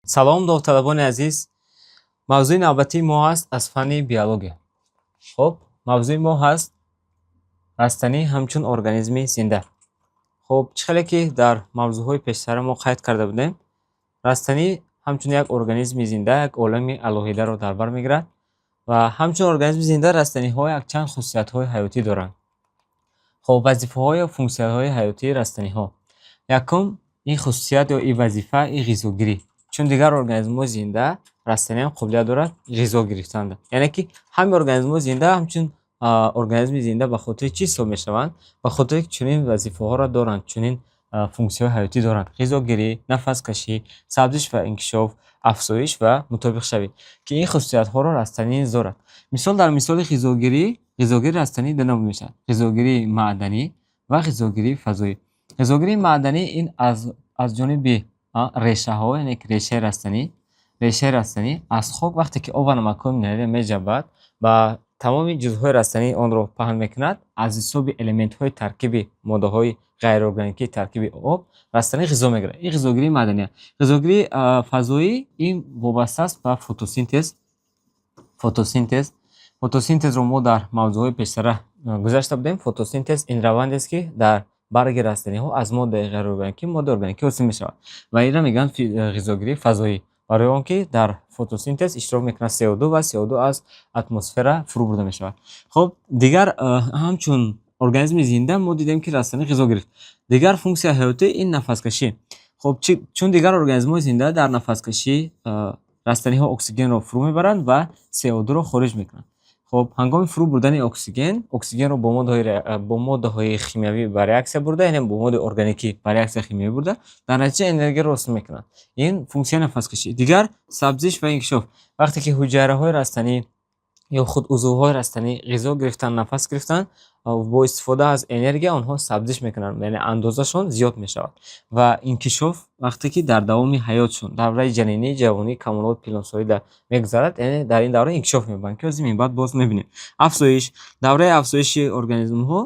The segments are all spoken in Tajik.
Салом, довталабони азиз! Мавзӯи навбатии мо аст аз фанни биология. Хуб, мавзӯи мо ҳаст растанӣ ҳамчун организми зинда. Хуб, чӣ хеле ки дар мавзӯъҳои пештара мо қайд карда будем, растанӣ ҳамчун як организми зинда як олами алоҳидаро дар бар мегирад ва ҳамчун организми зинда растаниҳо якчанд хусусиятҳои ҳаётӣ доранд. Хуб, вазифаҳо ё функсияҳои ҳаётии растаниҳо. Якум, ин хусусият ё ин вазифа, ин ғизогирӣ. Чун дигар организмҳои зинда, растаниам қобилият дорад ғизо гирифтан. Яъне ки ҳамаи организмҳои зинда ҳамчун организми зинда ба хотири чӣ ҳисоб мешаванд? Ба хотире ки чунин вазифаҳоро доранд, чунин функсияҳои ҳаётӣ доранд: ғизогирӣ, нафаскашӣ, сабзиш ва инкишоф, афзоиш ва мутобиқшавӣ, ки ин хусусиятҳоро растанӣ низ дорад. Мисол, дар мисоли ғизогирӣ, ғизогирии растанӣ ду навъ мешавад: ғизогирии маъданӣ ва ғизогирии фазоӣ. Ғизогирии маъданӣ ин аз ҷониби решаҳо, яъне ки решаи растанӣ аз хок вақте ки об ва намакҳои минералиро меҷабад, ба тамоми ҷузъҳои растанӣ онро паҳн мекунад. Аз ҳисоби элементҳои таркиби моддаҳои ғайриорганикии таркиби об растанӣ ғизо мегирад. Ин ғизогирии маъданӣ аст. Ғизогирии фазоӣ ин вобаста аст ба фотосинтез. Фотосинтезро мо дар мавзӯъҳои пештара гузашта будем. Фотосинтез ин равандест, ки дар барги растаниҳо аз моддаи ғайриорганикӣ моддаи органикӣ ҳосил мешавад, ва инро мегӯянд ғизогирии фазоӣ, барои он ки дар фотосинтез иштирок мекунад CO2 ва CO2 аз атмосфера фурӯ бурда мешавад. Хуб, дигар, ҳамчун организми зинда мо дидем, ки растанӣ ғизо гирифт. Дигар функсияи ҳаётӣ ин нафаскашӣ. Хуб, чун дигар организмҳои зинда, дар нафаскашӣ растаниҳо оксигенро фурӯ мебаранд ва CO2-ро хориҷ мекунанд. Хуб, ҳангоми фурӯ бурдани оксиген, оксигенро бо моддаҳои химиявӣ ба реаксия бурда, яъне бо моддаи органикӣ ба реаксияи химиявӣ бурда, дар натиҷа энергияро ҳосил мекунанд. Ин функсияи нафаскашӣ. Дигар, сабзиш ва инкишоф. Вақте ки ҳуҷайраҳои растанӣ ё худ узвҳои растанӣ ғизо гирифтан, нафас гирифтан, бо истифода аз энергия онҳо сабзиш мекунанд, яъне андозашон зиёд мешавад. Ва инкишоф, вақте ки дар давоми ҳаётшон, давраи ҷанинӣ, ҷавонӣ, камолот, пиронсолӣ мегузарад, яъне дар ин давра инкишоф меёбанд, ки ҳозир минбаъд боз мебинем. Афзоиш. Давраи афзоиши организмҳо.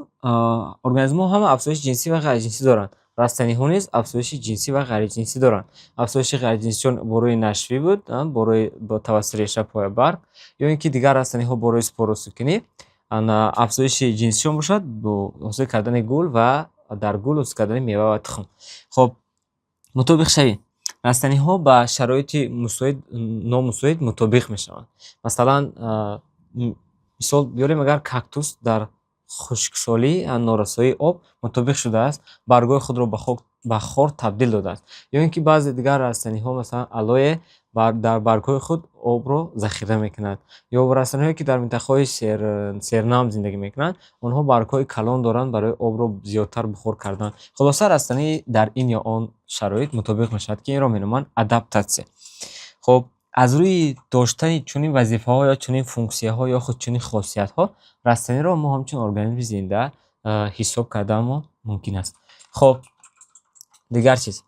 Организмҳо ҳама афзоиши ҷинсӣ ва ғайриҷинсӣ доранд. Растаниҳо низ афзоиши ҷинсӣ ва ғайриҷинсӣ доранд. Афзоиши ғайриҷинсишон бо роҳи нашвӣ буд, бо роҳи бо тавассути реша, поя, барг, ё ин ки дигар растаниҳо бо роҳи споросукунӣ. Афзоиши ҷинсишон бошад бо ҳосил кардани гул ва дар гул ҳосил кардани мева ва тухм. Хуб, мутобиқшавӣ. Растаниҳо ба шароити мусоид, номусоид мутобиқ мешаванд. Масалан, мисол биёрем: агар кактус дар хушксолӣ, норасоии об мутобиқ шудааст, баргҳои худро ба хок, ба хор табдил додааст. Ё ин ки баъзе дигар растаниҳо, масалан алоэ, дар баргҳои худ обро захира мекунад. Ё растаниҳое, ки дар минтақаҳои сернам зиндагӣ мекунанд, онҳо баргҳои калон доранд барои обро зиёдтар бухор кардан. Хулоса, растанӣ дар ин ё он шароит мутобиқ мешавад, ки инро меноманд адаптатсия. Хуб, аз рӯи доштани чунин вазифаҳо ё чунин функсияҳо ё худ чунин хосиятҳо растаниро мо ҳамчун организми зинда ҳисоб карданмо мумкин аст. Хуб, дигар чиз,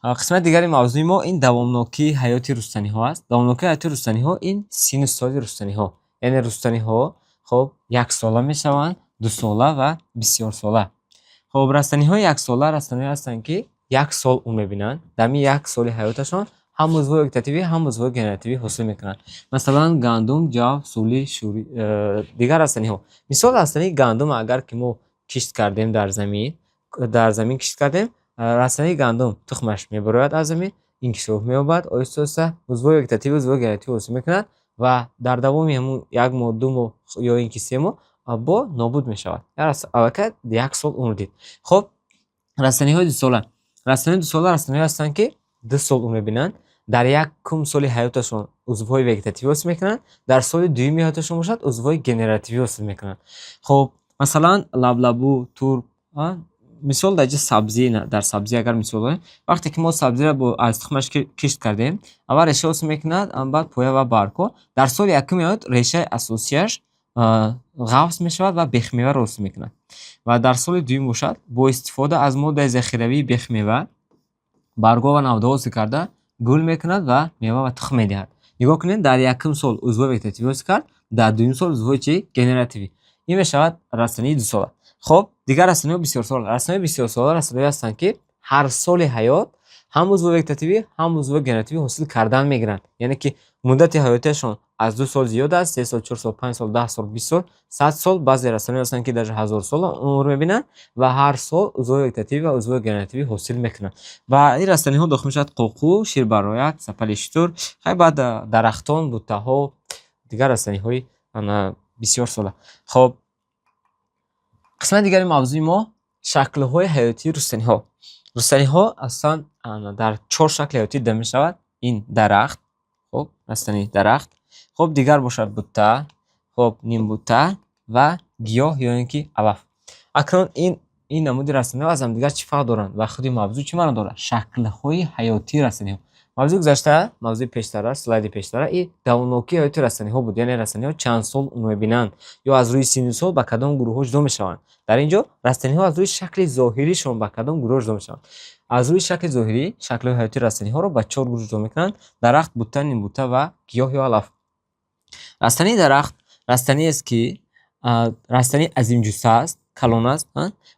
қисмати дигари мавзӯи мо ин давомнокии ҳаёти рустаниҳо аст. Давомнокии ҳаёти рустаниҳо ин синну соли рустаниҳо, яъне рустаниҳо, хуб, яксола мешаванд, дусола ва бисёрсола. Хуб, растаниҳои яксола растаниҳое ҳастанд, ки як сол умр мебинанд. Дар ҳамин як соли ҳаёташон ҳам узвҳои вегетативӣ, ҳам узвҳои генеративӣ ҳосил мекунанд. Масалан, гандум, ҷав, сулӣ, шӯрӣ, дигар растаниҳо. Мисол, растании гандум агар ки мо кишт кардем дар замин кишт кардем, растании гандум тухмаш мебарояд аз замин, инкишоф меёбад, оҳиста оҳиста узвҳои вегетативӣ, узвҳои генеративӣ ҳосил мекунад ва дар давоми ҳамун як моҳ, 2 моҳ ё ин ки 3 моҳ бо нобуд мешавад. Аллакай як сол умр дид. Хуб, растаниҳои дусола. Растаниҳои дусола растаниҳое ҳастанд, ки 2 сол умр мебинанд. Дар якум соли ҳаёташон узвҳои вегетативӣ ҳосил мекунанд, дар соли дуюми ҳаёташон бошад, узвҳои генеративӣ ҳосил мекунанд. Хуб, масалан, лаблабу, турп. Мисол, дар ҷа сабзӣ, дар сабзӣ агар мисол орем, вақте ки мо сабзиро аз тухмаш кишт кардем, аввал реша ҳосил мекунад, баъд поя ва баргҳо. Дар соли якуми ҳаёт решаи асосияш ғафз мешавад ва бехмеваро ҳосил мекунад. Ва дар соли дуюм бошад, бо истифода аз моддаи захиравии бехмева баргҳо ва навдаҳо ҳосил карда, гул мекунад ва мева ва тухм медиҳад. Нигоҳ кунед, дар якум сол узвҳои вегетативӣ ҳосил кард, дар дуюм сол узвҳои чӣ? Генеративӣ. Ин мешавад растании дусола. Хуб, дигар растаниҳо бисёрсола. Растаниҳои бисёрсола растаниҳое ҳастанд, ки ҳар соли ҳаёт Ҳам узви вегетативӣ, ҳам узви генеративӣ ҳосил кардан мегиранд. Яъне ки муддати ҳаётиашон аз 2 сол зиёд аст: 3 сол, 4 сол, 5 сол, 10 сол, 20 сол, 100 сол. Баъзе растаниҳо ҳастанд, ки даже 1000 сол умр мебинанд ва ҳар сол узвҳои вегетативӣ ва узвҳои генеративӣ ҳосил мекунанд. Ва ин растаниҳо дохил мешавад: қоқу, ширбарояк, сапали шутур, хай, баъд дарахтон, буттаҳо, дигар растаниҳои бисёрсола. Хоб, қисмати дигари мавзӯи мо: шаклҳои ҳаётии рустаниҳо. Рустаниҳо асосан дар чор шакли ҳаётӣ дида мешавад. Ин дарахт, хоб, растании дарахт, хоб, дигар бошад бутта, хоб, нимбутта ва гиёҳ ё ин ки алаф. Акнун ин намуди растаниҳо аз ҳамдигар чӣ фарқ доранд ва худи мавзӯъ чӣ маъно дорад? Шаклҳои ҳаётии растаниҳо. Мавзӯи гузашта, мавзӯи пештара, слайди пештара и давомнокии ҳаёти растаниҳо буд, яъне растаниҳо чанд сол умр мебинанд ё аз рӯи синну сол ба кадом гурӯҳҳо ҷудо мешаванд. Дар ин ҷо растаниҳо аз рӯи шакли зоҳиришон ба кадом гурӯҳ ҷудо мешаванд? Аз рӯи шакли зоҳирӣ шаклҳои ҳаётии растаниҳоро ба чор гурӯҳ ҷудо мекунанд: дарахт, бутта, нимбутта ва гиёҳ ё алаф. Растании дарахт растаниест, ки растании азимҷусса аст, калон аст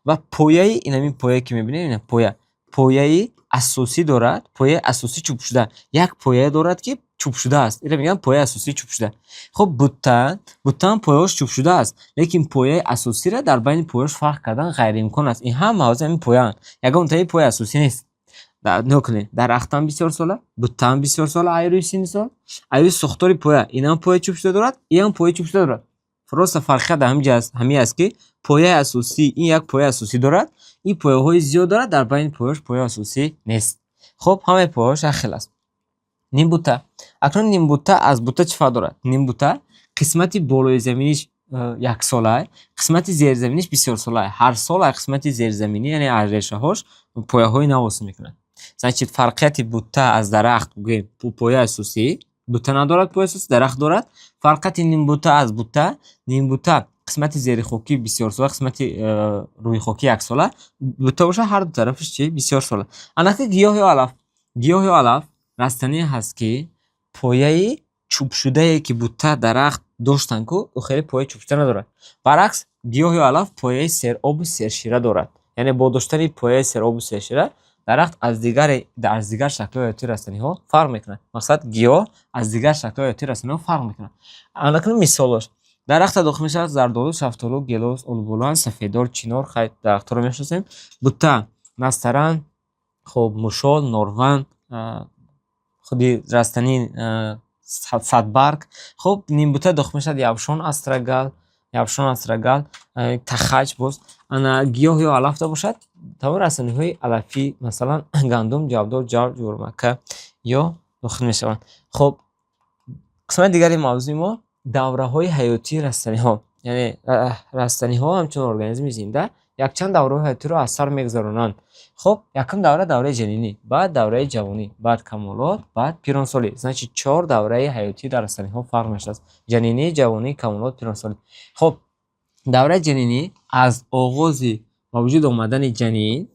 ва пояи инамин пояе, ки мебинед, ина поя, пояи асосӣ дорад, пояи асосӣ чӯбшуда, як поя дорад, ки чӯбшуда аст. Инро мегӯянд пояи асосии чӯбшуда. Хуб, бутта. Буттаам пояҳош чӯбшуда аст, лекин пояи асосиро дар байни пояҳош фарқ кардан ғайриимкон аст. Ин ҳама ҳозир ҳамин пояанд, ягон таи пояи асосӣ нест. Нигоҳ кунед: дарахтам бисёрсола, буттаам бисёрсола, аз рӯи синну сол, аз рӯи сохтори поя. Инам пояи чӯбшуда дорад, инам пояи чӯбшуда дорад. Просто фарқият дар ҳамин ҷо аст, ҳамин аст, ки пояи асосӣ ин як пояи асосӣ дорад, ин пояҳои зиёд дорад, дар байни пояҳош пояи асосӣ нест. Хуб, ҳамаи пояҳош як хел аст. Нимбутта. Акнун нимбутта аз бутта чӣ фарқ дорад? Нимбутта қисмати болои заминиш яксола, қисмати зеризаминиш бисёрсола. Ҳар сол аз қисмати зеризаминӣ, яъне аз решаҳош, пояҳои нав ҳосил мекунад. Значит, фарқияти бутта аз дарахт, гӯем, пояи асосӣ: бутта надорад пояи асосӣ, дарахт дорад. Фарқияти нимбутта аз бутта: нимбутта қисмати зерихокӣ бисёрсола, қисмати рӯйхокӣ яксола, бутта бошад, ҳар ду тарафаш чи? Бисёрсола. Анаки гиёҳ ё алаф. Гиёҳ ё алаф растание ҳаст, ки пояи чӯбшудае, ки бутта, дарахт доштанд ку, ӯ хеле пояи чӯбшуда надорад. Баръакс, гиёҳ ё алаф пояи серобу сершира дорад. Яъне бо доштани пояи серобу сершира дарахт аз дигар шаклҳои ҳаётии растаниҳо фарқ мекунад. Мақсад, гиёҳ аз дигар шаклҳои ҳаётии растаниҳо фарқ мекунад. Анакунун мисолош: дарахта дохил мешавад зардолу, шафтолу, гелос, олуболу, сафедор, чинор. Хай, дарахтҳоро мешиносем. Бутта: настаран, хоб, мушол, норван, худи растании садбарг. Хуб, нимбутта дохил мешавад явшон, астрагал, явшон, астрагал, тахач. Боз ана гиёҳ ё алафта бошад, тамоми растаниҳои алафӣ, масалан, гандум, ҷавдор, ҷав, ҷуворимакка ё дохил мешаванд. Хуб, қисмати дигари мавзӯи мо: давраҳои ҳаётии растаниҳо. Яъне растаниҳо ҳамчун организми зинда якчанд давраҳои ҳаётиро аз сар мегузаронанд. Хуб, якум давра давраи ҷанинӣ, баъд давраи ҷавонӣ, баъд камолот, баъд пиронсолӣ. Значит, чор давраи ҳаётӣ дар растаниҳо фарқ мешавад: ҷанинӣ, ҷавонӣ, камолот, пиронсолӣ. Хуб, давраи ҷанинӣ аз оғози ба вуҷуд омадани ҷанин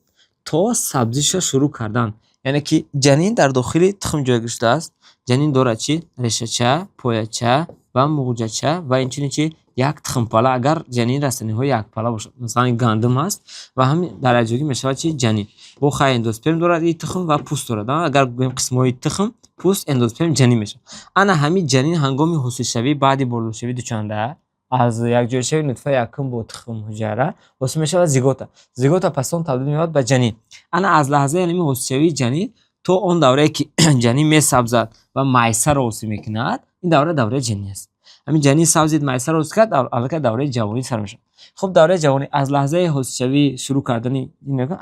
то сабзиша шурӯъ кардан. Яъне ки ҷанин дар дохили тухм ҷойгир шудааст. Ҷанин дорад чӣ? Решача, пояча ва муғҷача ва инчунин чи? Як тухмпала, агар ҷанин растаниҳои якпала бошад, масалан, гандум аст ва ҳамин дар якҷоягӣ мешавад чи? Ҷанин. Бо хай эндосперм дорад ин тухм ва пӯст дорад. Агар гӯем, қисмҳои тухм: пӯст, эндосперм, ҷанин мешавад. Ана ҳамин ҷанин ҳангоми ҳосилшавӣ, баъди бордоршавии дучанда, аз якҷояшавии нутфаи якум бо тухмҳуҷайра ҳосил мешавад зигота. Зигота пас он табдил меёбад ба ҷанин. Ана аз лаҳзаи ҳамин ҳосилшавии ҷанин то он даврае, ки ҷанин месабзад ва майсаро ҳосил мекунад, ин давра давраи ҷанин аст. Ҳамин ҷанин сабзид, майсаро ҳосил кард, аллакай давраи ҷавонӣ сар мешавад. Хуб, давраи ҷавонӣ аз лаҳзаи ҳосилшавӣ шурӯъ кардани,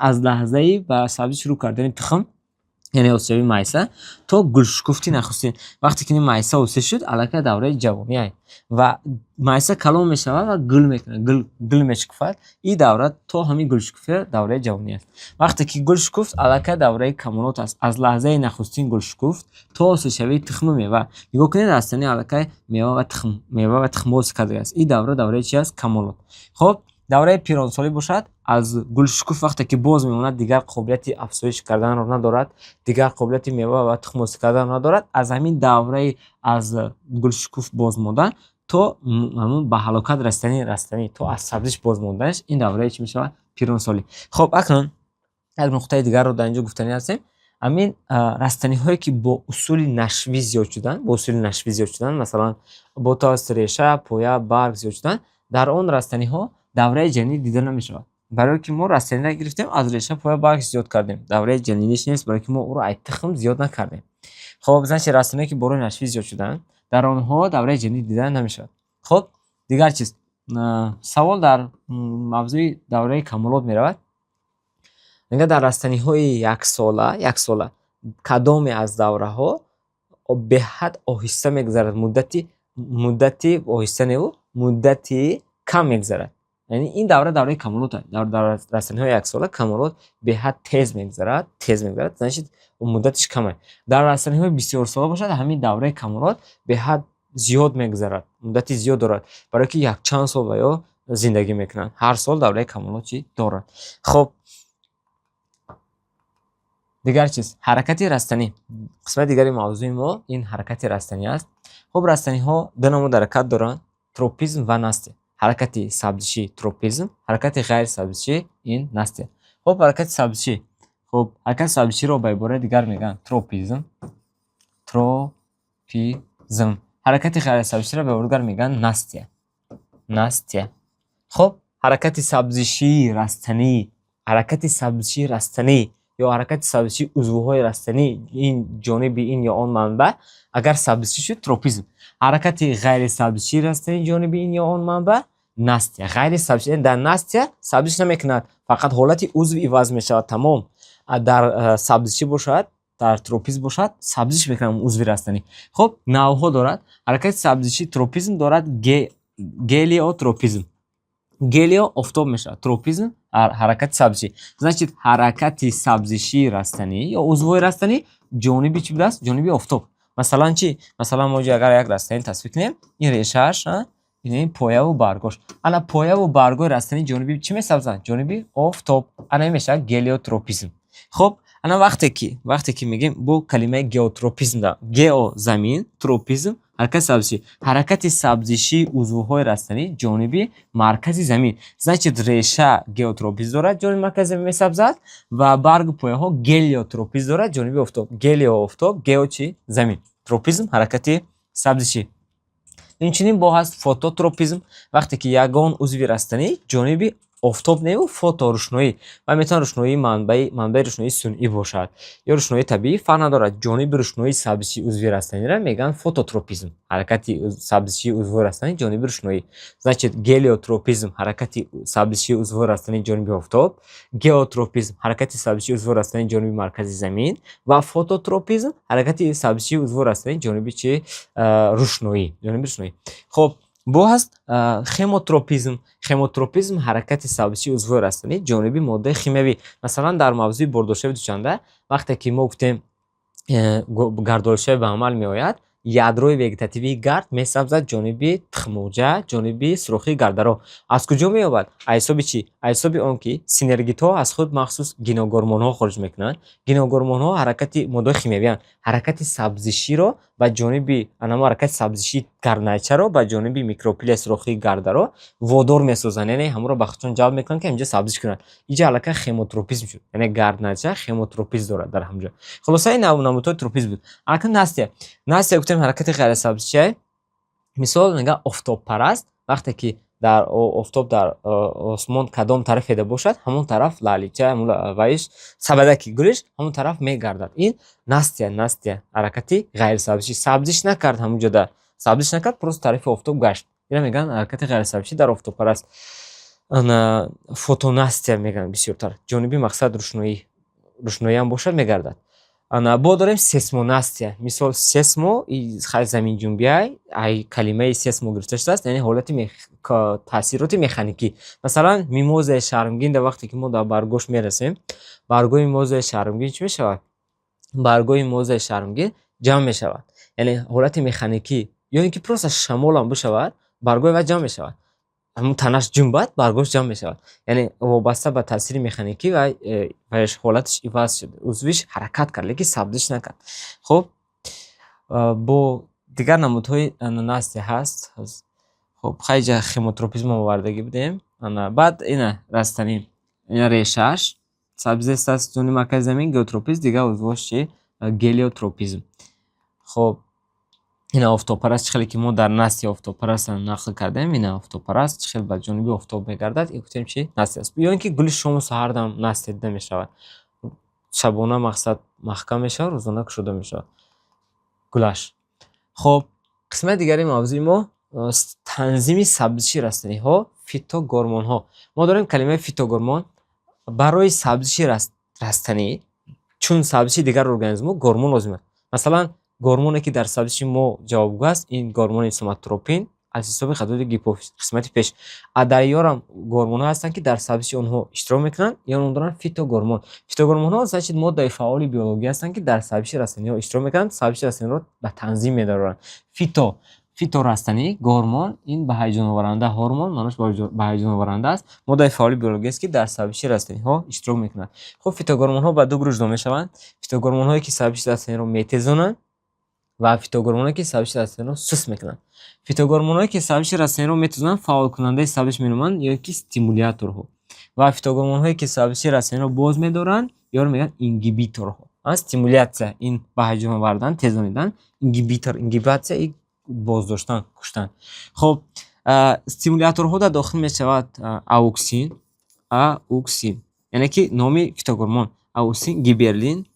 аз лаҳзаи ба сабзӣ шурӯъ кардани тухм, яъне ҳосилшавии майса, то гулшукуфти нахустин. Вақте ки ин майса ҳосил шуд, аллакай давраи ҷавонӣ ва майса калон мешавад ва гул мекунад, гул мешукуфад. Ин давра то ҳамин гулшукуфия давраи ҷавонӣ аст. Вақте ки гул шукуфт, аллакай давраи камолот аст. Аз лаҳзаи нахустин гулшукуфт то ҳосилшавии тухму мева. Нигоҳ кунед, растанӣ аллакай мева ва тухм ҳосил кардааст. Ин давра давраи чи аст? Камолот. Хуб, давраи пиронсолӣ бошад, аз гулшукуфт вақте ки боз мемонад, дигар қобилияти афзоиш карданро надорад, дигар қобилияти мева ва тухм ҳосил карданро надорад. Аз ҳамин давраи аз гулшукуфт боз мондан то ҳамун ба ҳалокат расидани растанӣ, то аз сабзиш боз монданаш, ин давраи чӣ мешавад? Пиронсолӣ. Хуб, акнун як нуқтаи дигарро дар инҷо гуфтанӣ ҳастем. Ҳамин растаниҳое, ки бо усули нашвӣ зиёд шуданд, бо усули нашвӣ зиёд шуданд, масалан, бо тавассути реша, поя, барг зиёд шуданд, дар он растаниҳо давраи ҷанинӣ дида намешавад. Барои ки мо растаниро гирифтем, аз реша, поя, барг зиёд кардем. Давраи ҷаниниш нест, барои ки мо ӯро аз тухм зиёд накардем. Хоб, значит, растаниҳое, ки бо роҳи нашвӣ зиёд шуданд, дар онҳо давраи ҷанинӣ дида намешавад. Хоб, дигар чиз. Савол дар мавзӯи давраи камолот меравад. Мегӯяд, дар растаниҳои яксола, яксола кадоме аз давраҳо беҳад оҳиста мегузарад, муддати оҳиста неву муддати кам мегузарад. Яъне ин давра давраи камолот аст. Дар растаниҳои яксола камолот беҳад тез мегузарад, тез мегузарад, значит, муддатиш кам аст. Дар растаниҳои бисёрсола бошад, ҳамин давраи камолот беҳад зиёд мегузарад, муддати зиёд дорад, барое ки якчанд сол ва ё зиндагӣ мекунанд. Ҳар сол давраи камолот чӣ дорад. Хоб, дигар чиз, ҳаракати растанӣ. Қисмати дигари мавзӯи мо ин ҳаракати растанӣ аст. Хуб, растаниҳо ду намуд ҳаракат доранд: тропизм ва настия. Ҳаракати сабзишӣ тропизм, ҳаракати ғайрисабзишӣ ин настия. Хуб, ҳаракати сабзишӣ. Хуб, ҳаракати сабзиширо ба ибораи дигар мегӯянд тропизм, тропизм. Ҳаракати ғайрисабзиширо ба ибораи дигар мегӯянд настия, настия. Хуб, ҳаракати сабзишии растанӣ, ҳаракати сабзишии растанӣ ё ҳаракати сабзишии узвҳои растанӣ ин ҷониби ин ё он манбаъ агар сабзишӣ шуд, тропизм. Ҳаракати ғайрисабзишии растанӣ ҷониби ин ё он манбаъ настия. Ғайрисабзишӣ, дар настия сабзиш намекунад, фақат ҳолати узв иваз мешавад, тамом. Дар сабзишӣ бошад, дар тропизм бошад, сабзиш мекунад узви растанӣ. Хуб, навъҳо дорад. Ҳаракати сабзишӣ тропизм дорад гелиотропизм. Гелио офтоб мешавад, тропизм ҳаракати сабзишӣ. Значит, ҳаракати сабзишии растанӣ ё узвҳои растанӣ ҷониби чӣ будааст? Ҷониби офтоб. Масалан, чӣ? Масалан, мо агар як растанӣ тасвир кунем, ин решааш, ин появу баргош. Ана появу баргои растанӣ ҷониби чӣ месабзанд? Ҷониби офтоб. Ана ин мешавад гелиотропизм. Хуб, ана вақте ки мегӯем бо калимаи геотропизм, да гео замин, тропизм ҳаракати сабзишӣ, ҳаракати сабзишии узвҳои растанӣ ҷониби маркази замин. Значит, реша геотропизм дорад, ҷониби маркази замин месабзад, ва баргу пояҳо гелиотропизм дорад, ҷониби офтоб. Гелио офтоб, гео чӣ? Замин. Тропизм ҳаракати сабзишӣ. Инчунин бо ҳаст фототропизм, вақте ки ягон узви растанӣ ҷониби офтоб неву фото рӯшноӣ ва метавонад рӯшноии манбаи рӯшноии сунъӣ бошад ё рӯшноии табиӣ, фарқ надорад, ҷониби рӯшноии сабзишии узви растаниро мегӯянд фототропизм. Ҳаракати сабзишии узвҳои растанӣ ҷониби рӯшноӣ. Значит, гелиотропизм ҳаракати сабзишии узвҳои растанӣ ҷониби офтоб, геотропизм ҳаракати сабзишии узвҳои растанӣ ҷониби маркази замин ва фототропизм ҳаракати сабзишии узвҳои растанӣ ҷониби чи? Рӯшноӣ, ҷониби рӯшноӣ. Хуб, бо ҳаст хемотропизм. Хемотропизм ҳаракати сабзишии узвҳои растанӣ ҷониби моддаи химиявӣ. Масалан, дар мавзӯи бордоршавии дучанда, вақте ки мо гуфтем, гардолудшавӣ ба амал меояд, ядрои вегетативии гард месабзад ҷониби тухмуҷа, ҷониби сӯрохии гардаро. Аз куҷо меёбад? Аз ҳисоби чӣ? Аз ҳисоби он ки синергитҳо аз худ махсус гиногормонҳо хориҷ мекунанд. Гиногормонҳо ҳаракати моддаҳои химиявиянд, ҳаракати сабзиширо ба ҷониби анамо ҳаракати сабзишии гарднайчаро ба ҷониби микропилия сӯрохии гардаро водор месозанд, яъне ҳамонро ба худшон ҷалб мекунанд, ки ҳаминҷо сабзиш кунанд. Инҷа аллакай хемотропизм шуд, яъне гарднайча хемотропизм дорад дар ҳамҷо. Хулоса, ин намудҳои тропизм буд. Акнун настия. Настия гуфтем ҳаракати ғайрисабзишия. Мисол, мегӯянд, офтобпараст вақте ки дар офтоб дар осмон кадом тарафеда бошад, ҳамон тараф лалича ваиш сабадаки гулиш ҳамон тараф мегардад. Ин настия, настия ҳаракати ғайрисабзишӣ. Сабзиш накард, ҳамон ҷода сабзиш накард, просто тарафи офтоб гашт. Инро мегӯянд ҳаракати ғайрисабзишӣ дар офтобпараст. Фотонастия мегӯянд бисёртар. Ҷониби мақсад рӯшноӣ, рӯшноиам бошад, мегардад. Ана бо дорем сейсмонастия. Мисол, сейсмо заминҷунбия, ай калимаи сейсмо гирифта шудааст, яъне ҳолати таъсироти механикӣ. Масалан, мимозаи шармгин дар вақте ки мо дар баргош мерасем, баргои мимозаи шармгин чӣ мешавад? Баргои мимозаи шармгин ҷамъ мешавад. Яъне ҳолати механикӣ ё ин ки просто шамолам бишавад, баргои вай ҷамъ мешавад. Ҳамун танаш ҷунбад, баргош ҷамъ мешавад. Яъне вобаста ба таъсири механикӣ вай ҳолаташ иваз шуд, узвиш ҳаракат кард, лекин сабзиш накард. Хуб, бо дигар намудҳои настия ҳаст. Хуб, хайҷа хемотропизм овардагӣ будем. Баъд ина растанӣ, ина решааш. Сабзест аст зони маркази замин, геотропизм, дигар узвҳош чи? Гелиотропизм. Хоб, ина офтобпараст, чӣ хеле ки мо дар насти офтобпараст нақл кардем, ина офтобпараст чӣ хел ба ҷониби офтоб мегардад, ин гуфтем чи? Насти аст. Ё ин ки гули шому саҳардам насте дида мешавад. Шабона, мақсад, маҳкам мешавад, рӯзона кушода мешавад гулаш. Хоб, қисмати дигари мавзӯи мо: танзими сабзиши растаниҳо, фитогормонҳо. Мо дорем калимаи фитогормон. Барои сабзиши растанӣ, чун сабзиши дигар организмҳо, гормон лозим аст. Масалан, гормоне, ки дар сабзиши мо ҷавобгӯ аст, ин гормони соматотропин аз ҳисоби ғадуди гипофиз, қисмати пеш. А дар ёрам гормонҳо ҳастанд, ки дар сабзиши онҳо иштирок мекунанд, ё ном доранд фитогормон. Фитогормонҳо, значит, моддаи фаъоли биологӣ ҳастанд, ки дар сабзиши растаниҳо иштирок мекунанд, сабзиши растаниҳоро ба танзим медароранд. Фито растанӣ, гормон ин ба ҳаяҷоноваранда, ҳормон маънош ба ҳаяҷоноваранда аст. Моддаи фаъоли биологӣ аст, ки дар сабзиши растаниҳо иштирок мекунанд. Хуб, фитогормонҳо ба ду гурӯҳ ҷудо мешаванд: фитогормонҳое, ки сабзиши растаниро метезонанд, ва фитогормонҳое, ки сабзиши растаниро суст мекунанд. Фитогормонҳое, ки сабзиши растаниро метезонанд, фаъолкунандаи сабзиш меноманд ё ки стимуляторҳо, ва фитогормонҳое, ки сабзиши растаниро боз медоранд, ёро мегӯянд ингибиторҳо. Стимуляция ин ба ҳаяҷон овардан, тезонидан, ингибитор, ингибатсия ин боздоштан, куштан. Хоб, стимуляторҳо дар дохил мешавад ауксин, ауксин, яъне ки номи фитогормон ауксин, гиббереллин,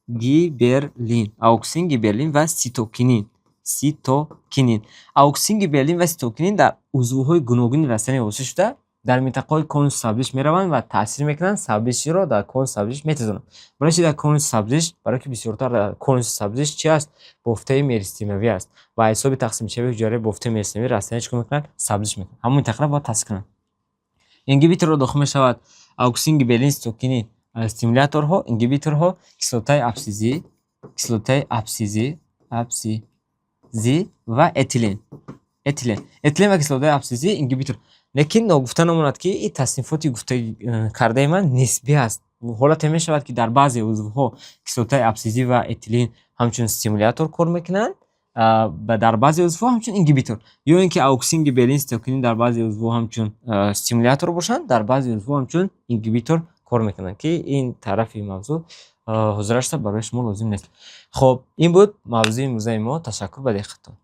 гиббереллин, ауксин, гиббереллин ва ситокинин, ситокинин. Ауксин, гиббереллин ва ситокинин дар узвҳои гуногуни растанӣ ҳосил шуда, дар минтақаҳои конуси сабзиш мераванд ва таъсир мекунанд, сабзиширо дар конуси сабзиш метезонанд. Барои чи дар конуси сабзиш? Барое ки бисёртар дар конуси сабзиш чи аст? Бофтаи меристемавӣ аст ва ҳисоби тақсимшавии ҳуҷайраи бофтаи меристемавӣ растанӣ чӣ кор мекунад? Сабзиш мекунад. Ҳамон минтақаро бояд таъсир кунанд. Ингибиторро дохил мешавад ауксин, гиббереллин, ситокинин стимуляторҳо, ингибиторҳо кислотаи абсизӣ, кислотаи абсизӣ, абсизӣ ва этилен, этилен. Этилен ва кислотаи абсизӣ ингибитор. Лекин ногуфта намонад, ки ин таснифоти гуфта кардаи ман нисбӣ аст. Ҳолате мешавад, ки дар баъзе узвҳо кислотаи абсизӣ ва этилен ҳамчун стимулятор кор мекунанд ва дар баъзе узвҳо ҳамчун ингибитор, ё ин ки ауксин, гиббереллин, ситокинин дар баъзе узвҳо ҳамчун стимулятор бошанд, дар баъзе узвҳо ҳамчун ингибитор кор мекунанд, ки ин тарафи мавзӯъ ҳозирашта барои шумо лозим нест. Хоб, ин буд мавзӯи имрӯзаи мо. Ташаккур ба диққатон.